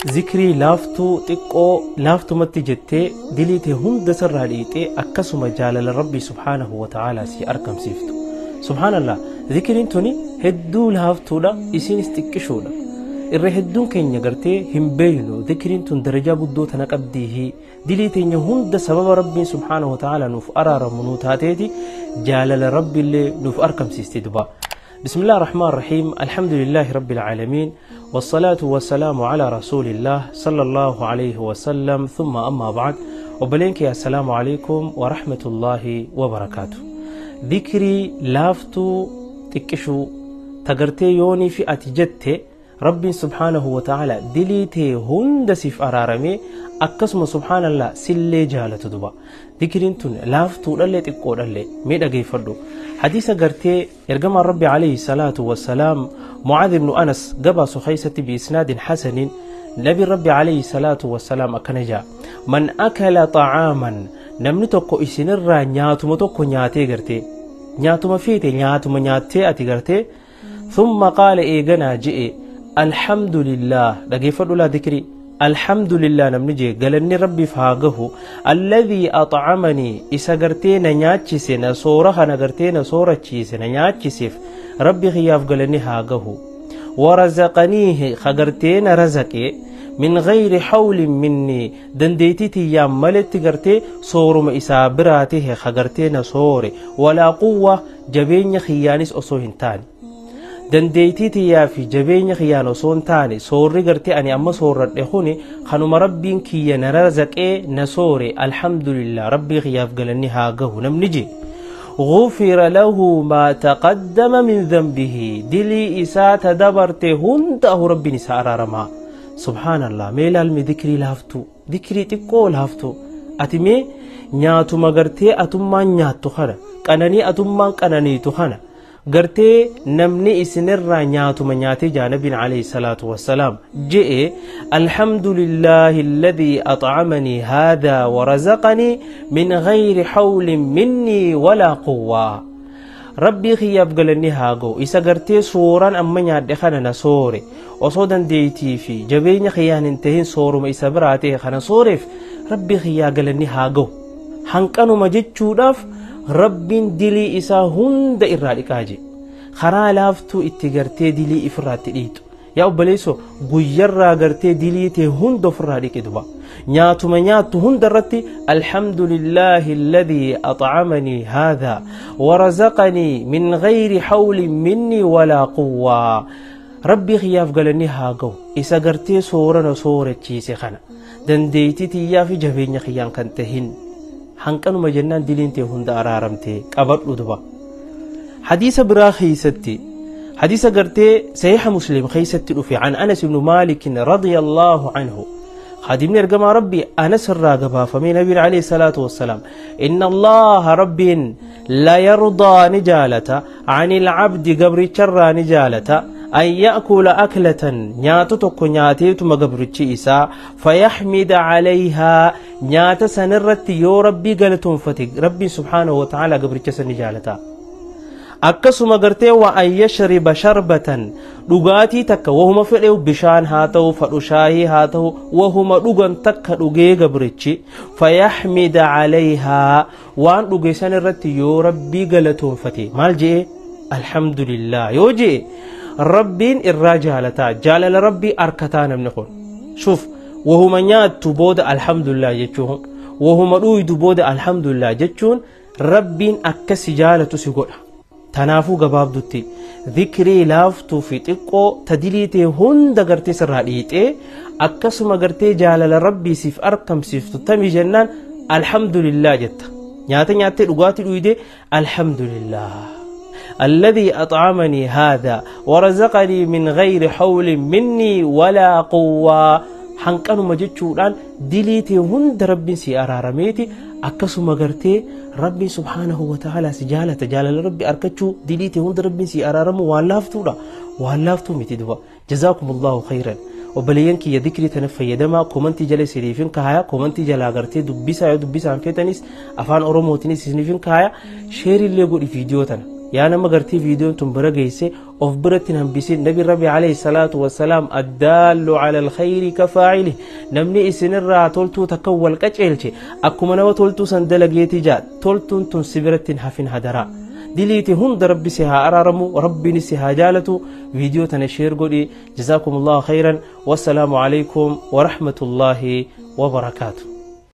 Zikrii laaftuu xiqqoo laaftumatti jettee dilii tee hunda sirraa dhiixee akkasuma jaalala Rabbii subhaanahu wa ta'aalaa si argamsiiftu. Subhaanallah, zikriin tuni hedduu laaftuudha, isinis xiqqishuudha. Irra hedduun keenya gartee hin beeynu zikriin tun darajaa guddoo tana qabdiihi dilii teenya hunda sababa Rabbiin subhaanahu wa ta'aalaa nuuf araaramu nuu taateeti jaalala Rabbiillee nuuf argamsiisti duba. بسم الله الرحمن الرحيم، الحمد لله رب العالمين، والصلاة والسلام على رسول الله صلى الله عليه وسلم، ثم أما بعد. وبلينك السلام عليكم ورحمة الله وبركاته. ذكري لافتو تكشو تقرتي يوني في أتجت ربي سبحانه وتعالى دليتي هندسي في أرارمي akkasuma subhaanallah sillee jaalatu duba. Dikriin tun laaftuudhallee xiqqoodhallee mee dhageeffadhu. Hadiisa gartee ergamaan Rabbi alayhi salaatu wassalaam Mucaadh ibnu Anas gabaasu keeysatti biisnaadin xasanin nabi Rabbi alayhi salaatu wassalaam akkana jaa: man akala xacaaman, namni tokko isinirraa nyaatuma tokko nyaatee gartee nyaatuma feete nyaatuma nyaattee ati gartee thumma qaala eeganaa je'e alhamdulillah. Dhageeffadhu laa dikrii alhamdulillah namni jee galanni Rabbiif haa gahu, alladhii axcamanii isa gartee na nyaachise na soora kana gartee na soorachiise na nyaachiseef Rabbi kiyyaaf galanni haa gahu, warazaqaniihi ka gartee na razaqe, min gayri hawlin minni dandeeytii tiyyaan maletti gartee sooruma isaa biraa tahe ka gartee na soore, walaa quwwa jabeenya kiyyaanis osoo hin taane dandeeytii tiyyaa fi jabeenya kiyyaan osoo hin taane soorri gartee ani amma soorradhe kuni kanuma Rabbiin kiyya na razaqee na soore, alhamdulillah Rabbii kiyyaaf galanni haa gahu namni je غفر له ما تقدم من ذنبه دلي إساء تدبرت هنده ربي نساء رارما. سبحان الله، ميلال مي ذكري لافتو ذكري تقو لافتو أتمي نياتو مغرتي أتما نياتو خنا قناني أتما قنانيتو خنا gartee namni isinirraa nyaatuma nyaatee jaa nabiin alayhi salaatu wassalaam je'e alhamdulillahi alladhii axcamanii haadhaa warazaqanii min gayri hawlin minnii walaa quwwaa. Rabbii kiyyaaf galanni haa ga'u isa gartee suuraan amma nyaadhe kana na soore osoo dandeeytii fi jabeenya kiyyaan hin tahin sooruma isa biraa ta'e kana sooreef Rabbii kiyyaa galanni haa ga'u. Hanqanuma jechuudhaaf Rabbiin dilii isaa hunda irraa dhiqaa je. Karaa laaftuu itti gartee dilii ifirraatti dhiitu. Yaa obboleessoo, guyyarraa gartee dilii tee hunda ofirraa dhiqi duba. Nyaatuma nyaattu hunda irratti alhamdulillahi alladhii axcamanii haadhaa warazaqanii min gayri hawlin minnii walaa quwwaa. Rabbii kiyyaaf galanni haa ga'u isa gartee soora na soorachiise kana dandeeytii tiyyaa fi jabeenya kiyyaan kan tahin. Hanqanuma jennaan diliin tee hunda araaramte qabadhu duba. Hadiisa biraa keeysatti hadiisa gartee sahiha Muslim keeysatti dhufe an Anas ibnu Maalikin radiyallaahu anhu خادمني ارجما ربي أنس الراقبة فمن نبي عليه الصلاة والسلام إن الله رب لا يرضى نجالة عن العبد قبر شر نجالة أن يأكل أكلة نياتتك نياتيت مقبر إسا فيحمد عليها نيات سنرت يو ربي قالتهم فتك ربي سبحانه وتعالى قبر نجالة. Akkasuma gartee wa an yashriba sharbatan dhugaatii takka wahuma fedhe bishaan haa ta'u fadhu shaayii haa ta'u wahuma dhugan takka dhugee gabrichi fayaxmida calayhaa waan dhuge san irratti yoo Rabbii galatoonfate maal je'e alhamdulillah yoo je'e Rabbiin irraa jaalataa jaalala Rabbii arkataa namni kun. Shuf, wahuma nyaattu booda alhamdulillah jechuun wahuma dhuydu booda alhamdulillah jechuun Rabbiin akkasi jaalatu si godha. Tanaafuu gabaabdutti dhikrii laaftuu fi xiqqoo tadilii tee hunda gartee sirraa dhiixee akkasuma gartee jaalala Rabbii siif argamsiiftu tamii jennaan alhamdulillah jetta. Nyaata nyaattee dhugaatii dhuyde alhamdulillah الذي أطعمني هذا ورزقني من غير حول مني ولا قوة. Hanqanuma jechuudhaan dilii tee hunda Rabbiin si araarameeti akkasuma gartee Rabbiin subhaanahu wa ta'aalaa si jaalata jaalala Rabbi arkachuu dilii tee hunda Rabbiin si araaramu waan laaftuudha waan laaftuu miti duba. Jazaakumullahu khayran. Obboleeyyan kiyya, dikrii tana fayyadamaa. Komantii jala isiniifin kaaya, komantii jalaa gartee dubbisaa yoo dubbisaan feetanis afaan Oromootinis isiniifin kaaya. Sheerillee godhi viidiyoo tana. Yaa nama gartii viidiyoon tun bira geesse, of biratti hin hambisin. Nabi Rabbi alayhi salaatu wassalaam, addaallu ala alkhayri kafaa'ili, namni isinirraa toltuu takka wal qaceelche akkuma nama toltuu san dalageeti jaa. Toltuun tun si biratti hin hafin hadaraa. Diliiti hunda Rabbi si haa araaramu, Rabbiin si haa jaalatu. Viidiyoo tana share godhi. Jazaakumullahu khayran, wassalaamu alaykum warahmatullaahi wabarakaatu.